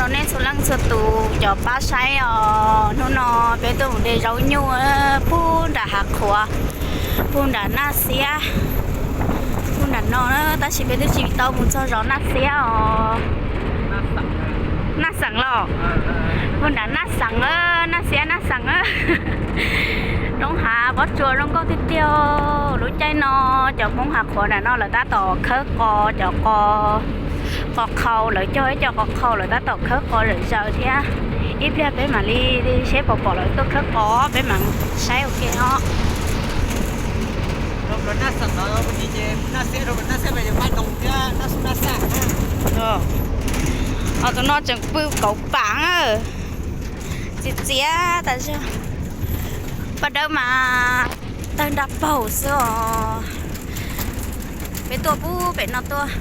Rau nej txhua leej txhua tus cov pab saib os, hnub no peb tuaj mus de zaub nyuj puag nram hav qhuav, puag nram Naj Xiab, puag nram no, tab sis peb twb tsis tau mus txog zos Naj Xiab os. Naj Xeem los, puag nram Naj Xeem, Naj Xiab Naj Xeem. Roob hav pob tsuas zoo nkauj tiag tiag. Lub caij no cov Hmoob hav qhuav nram no lawv tab tom khawb qos, cov qos, qos qhau, lawv cog ib co qos qhau lawv tab tom khawb qos zom zaws thiab. Ib pliag peb mam li seb pom pom lawv tuaj khawb qos peb mam saib ua ke os. Tus no tseem pw kauv pam, txias txias tas zog. Paj dawb mas tawg nra paug xwb os. Peb tuaj pub pem no tuaj,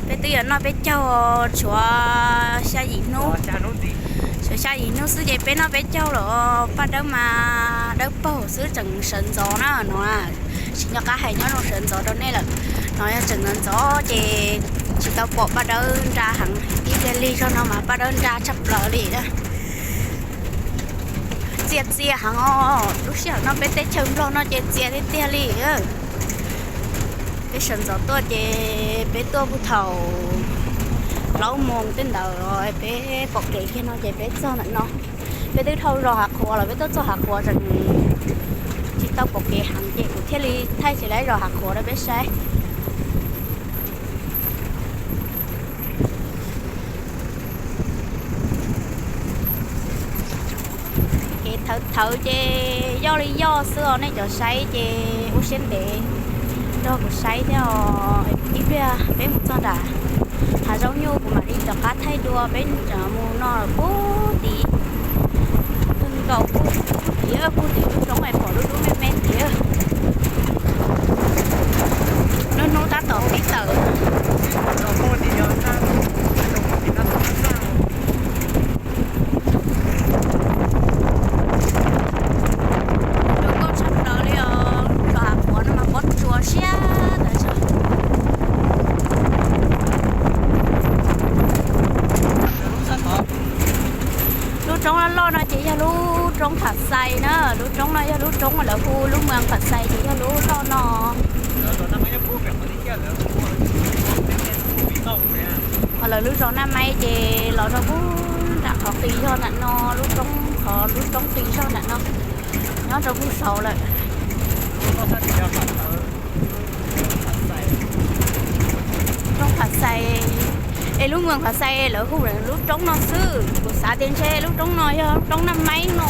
peb twb yuav noj peb caug tshuav xya yim hnub, tshuav xya yim hnub xwb ces peb noj peb caug lawm. Paj dawb mas dawb paug xwb tseem sawv ntxov na no. Tsis nco qab hais nyob zoo sawv ntxov rau nej lawm. No yog tseem ntxov ntxov ces tsis tau pom paj dawb nra heev. Ib pliag lig zog no mas paj dawb nra tshaj plaws li. Txias txias heev os, lub sij hawm no peb teb chaws Nplog no ces txias tiag tiag li. Peb sawv ntxov tuaj ces peb tuaj puag thaum plaub moos tej ntawd, peb pom kev kiag no ces peb txog ntawm no. Peb twb dhau zos hav qhuav los peb tuaj txog hav qhuav tseem tsis tau pom kev heev ces kuv thiaj li thaij tsis laib zos hav qhuav rau peb saib. Kev thawv thawv ces yoj li yoj xwb os, nej cov saib ces ua siab ntev nrog kuv saib thiab os. Ib pliag peb mus txog nram hav zaub nyuj kuv mam li rov qab thaij dua. Peb mus no puag tim, puag tim, puag tim lub roob es pom lub lub me me tim. Lub hnub tab tom pib tawm. Zoo nkauj tshaj plaws li os, zos hav qhuav no mas pob tsuas siab tas zog. Lub roob loj loj no ces yog lub roob Pham Xais na, lub roob no yog lub roob lawv hu lub moos Pham Xais ces yog lub loj no. Ho lawv lub zos Naj Maib ces los rau puag nram qhov qis zog nram no, lub roob, qhov lub roob qis zog nram no, nyob rau puag saud lawm. Roob Pham Xais, es lub moos Pham Xais lawv hu lub roob no xwb, kuv xav tias ntshe lub roob no yog roob Naj Maib no.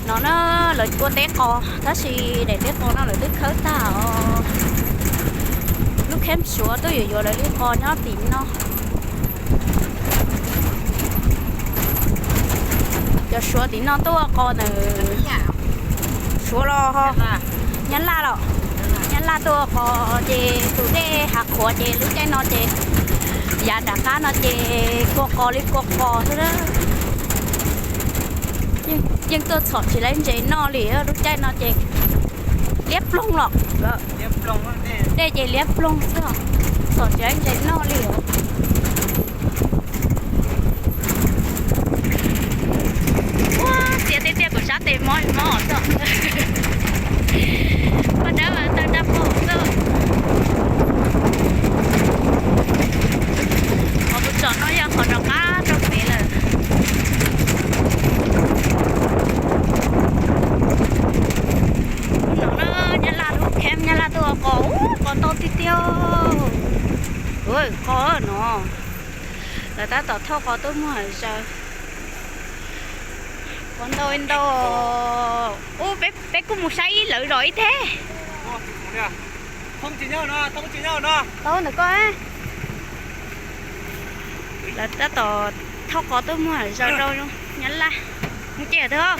No na, lawv ua teb qos tab sis daim teb qos no lawv twb khawb tag os. Lub kheeb Suav tuaj yuav yuav lawv li qos nyob tim no. Cov Suav tim no tuaj ua qos ntawm Suav los ho Nyab Laj los, Nyab Laj tuaj ua qos ces tus dej hav qhuav ces lub caij no ces yav nram qab no ces kua qos li kua qos xwb. Yeej tuaj txhom tsis laib ntses noj li, lub caij no ces liab ploog los, dej ces liab ploog xwb, txhom tsis laib ntses noj li os. Ua, txias tiag tiag, kuv sab tes mob mob xwb. Paj dawb mas tawg nraj pog xwb. Qhov kuv tsom no yog qhov rov qab rau pem lawm. Ub, no na, Nyab Laj lub kheeb Nyab Laj tuaj ua qos, ub, qos ntau tiag tiag. Ua qos no, lawv tab tom thauj qos tuaj muag hav zoov. Qos ntau ntau. Ub, peb kuj mus saib ib lawv zos ib teg. Tau ntawm ko. Lawv tab tom thauj qos tuaj muag hav zoov rau Nyab Laj. Mus ces twg.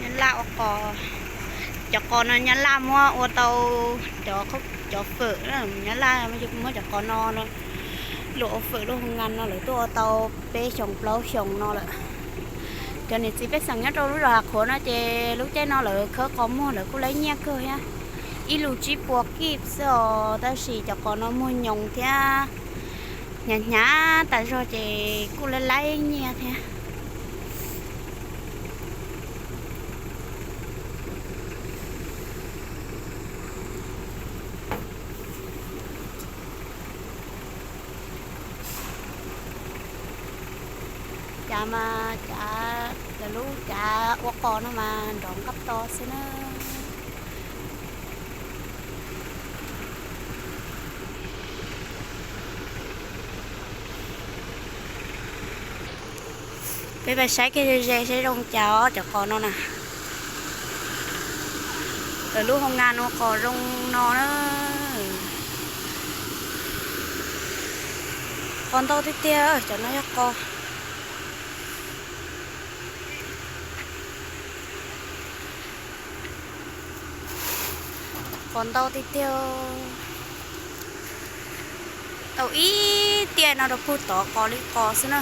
Nyab Laj ua qos, cov qos no Nyab Laj muab ua tau cov, cov fawm, Nyab Laj muab cov qos no luam ua fawm lub hoo nkas no lawv tuaj ua tau peb xyoos plaub xyoos no lawm. Cov niam txiv pej xeem nyob rau lub zos Hav Qhuav no ces lub caij no lawv khawb qos muag lawv kuj laib nyiaj kawg thiab, ib lus tsib puas kib xwb os, tab sis cov qos no muag nyoos thiab hnyav hnyav tas zog ces kuj laib laib nyiaj thiab. Cav mas cav, lawv lub cav ua qos no mas nrov nqaj to xwb na. Peb pais saib kiag ze ze saib zoo cas os cov qos no na. Lawv lub hoo nkas no qos zoo no na. Qos ntau tiag tiag, cov no yog qos, qos ntau tiag tiag. Tau ib tiaj no rau puag tod qos li qos xwb na.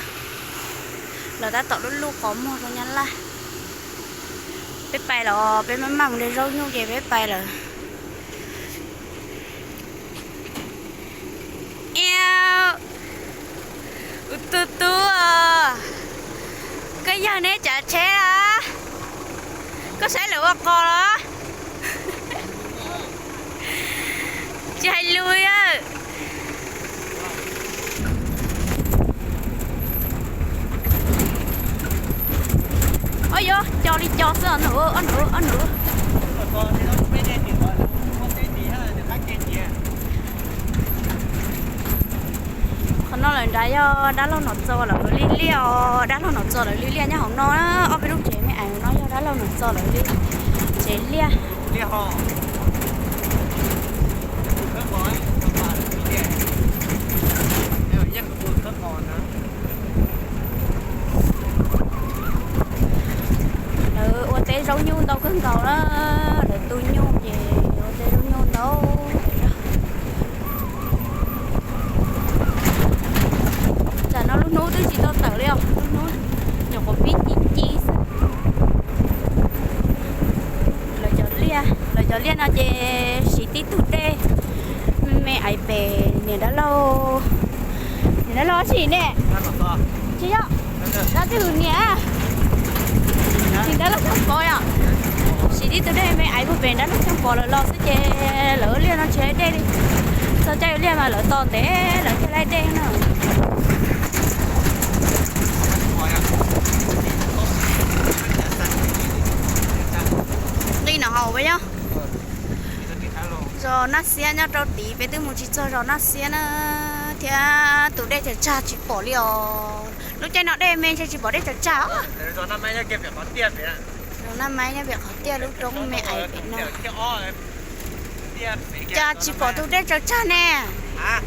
Lawv tab tom lub lub qos muag rau Nyab Laj. Peb pais los peb maj maj mus de zaub nyuj ces peb pais lawm. Iab, tus tub os, koj yog neb cov tsheb a? Koj saib lawv ua qos los? Tsis hais lus a. Ob, yuav co li co xwb os, ob nus, ob nus. Qhov no lawm nrad yog dab laug Nom Txos lawv liaj liaj os, dab laug Nom Txos lawv liaj liaj nyob hauv no, ob peb lub tsev me ais hauv no yog dab laug Nom Txos lawv li tsev liaj. Lawv ua teb zaub nyuj ntau kawg nkaus na, lawv tu nyuj ces ua teb zaub nyuj ntau. Tsam no lub hnub twb tsis tau tawm li os, lub hnub nyuam qhuav pib ci ci xwb. Lawv cov liaj, lawv cov liaj no ces siv tib tug dej me me aiv pem niam dab laug. Niam dab laug tsis ne? Tsis yog, dab tij hwm niam, niam dab laug Xyooj Pov yom. Siv tib tug dej me aiv puag pem dab laug Xyooj Pov lawv los xwb ces lawv ua liaj no tsis laib dej li. Txog caij ua liaj mas lawv tos ntev lawv thiaj laib dej na. Nqi no hauv yog zos Naj Xiab nyob rau tid, peb twb mus tsis txog zos Naj Xiab na, thiab tus dej tsawg tsag tsis pom li os. Lub caij no dej me ntshe tsis pom dej tsawg tsag. Zos Naj Maib nyob pem qhov tiaj lub roob me aiv pem no. Cas tsis pom tus dej tsawg tsag ne?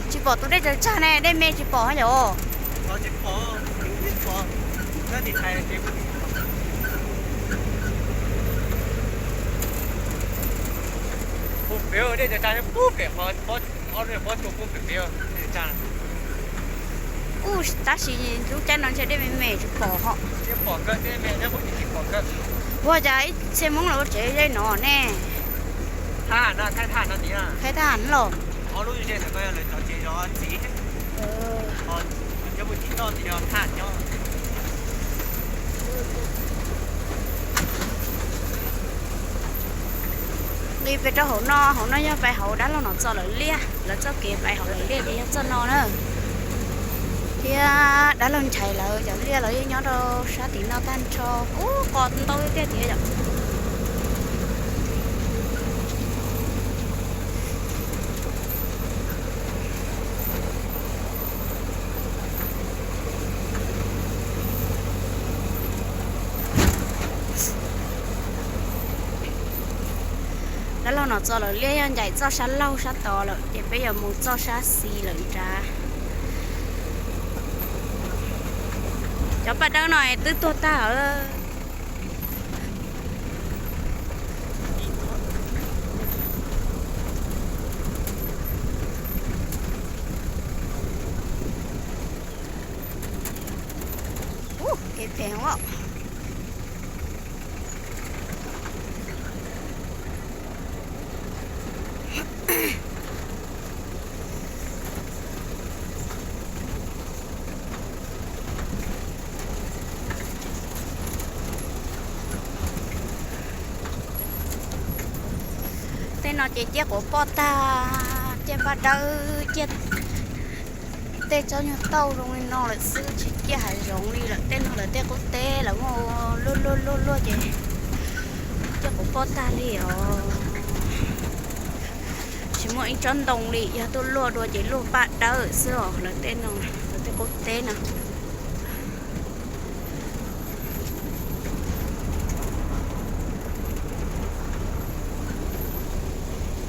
Tsis pom tus dej tsawg tsag ne, dej me tsis pom yom. Ub, tab sis lub caij no ntshe dej me me tsis pom ho. Ua cas ib txhia Hmoob los ua tsev ze no ne? Khaib thaj ham los. Nqis pem rau hauv no, hauv no yog pais hauv dab laug Nom Txos lawv liaj, lawv txoj kev pais hauv lawv liaj ces yog txoj no na. Thiab dab laug Nchaiv lawv cov liaj los yeej nyob rau sab tim no tag nrho. Ub, qos ntau tiag tiag yom. Dab laug Nom Txos lawv liaj yog ncaim txoj sab laug sab tod lawm ces peb yuav mus txoj sab xis lawm nrad. Cov paj dawb no twb tuag tag lawm. Kev phem. Tej no ces ciaj quav poj tag, ciaj paj dawb, ciaj tej tsob nyuag tauj zoo li no lawm xwb, tsis ciaj hav zoov li lawm. Tej no lawv tej qub teb lawv muaj luaj luaj luaj luaj ces ciaj quav poj tag li os. Tsis muaj ib tsob ntoo li, yog tuaj luaj dua ces luaj paj dawb xwb os. Lawv tej no, lawv tej qub teb no.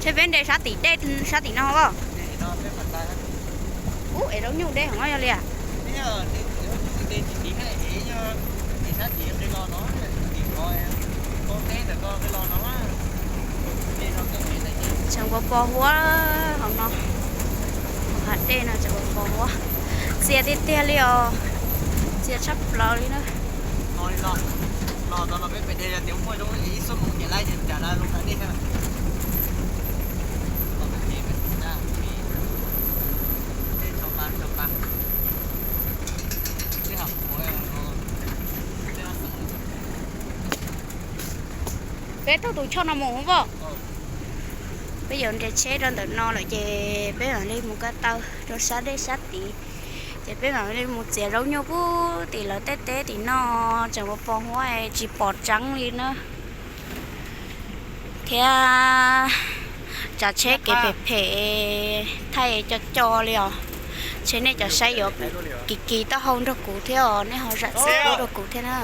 Ntshe peb nres sab tim dej, sab tim no as. Ub, es zaub nyuj deb heev no yog li as. Tseem pos pos huab hauv no, hauv hav dej no tseem pos pos huab. Txias tiag tiag li os, txias tshaj plaws li na. Peb taug tus choj no mus hov. Peb yuav nres tsheb rau ntawm no lawm ces peb mam li mus ko taw rau sab dej sab tid. Ces peb mam li mus txiav zaub nyuj pub tim lawv tej teb tim no, tseem pos pos huab tsis pom tseeb li na. Thiab tsav tsheb kev phem phem thaij co co li os. Ntshe nej cov saib yuav kis kis taub hau nrog kuv thiab os, nej ho zam txim pub rau kuv thiab na.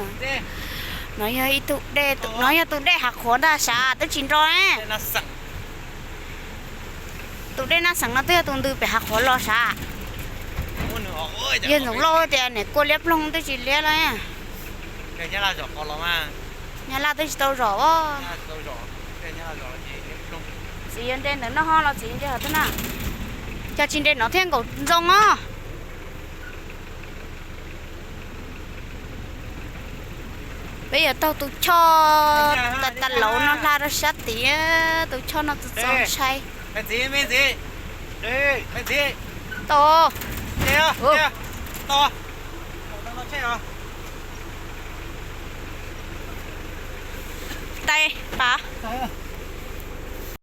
No yog ib tug dej, no yog tus dej hav qhuav ntag sav, twb tsis nro ne. Tus dej Naj Xeem no twb yog tus ntws pem hav qhuav los sav. Yawg Ntxoov Lauj tias niam kua liab ploog twb tsis liab los. Nyab Laj twb tsis tau zom os. Txiv yuav nres ntawm no ho los txiv nres hov twg na? Cog tsis nres no thiaj nkaum ntxoo os. Peb yuav taug tus choj tas tas laus no hla rau sab tid, tus choj no txaus txaus ntshai. Tau. Tais pas.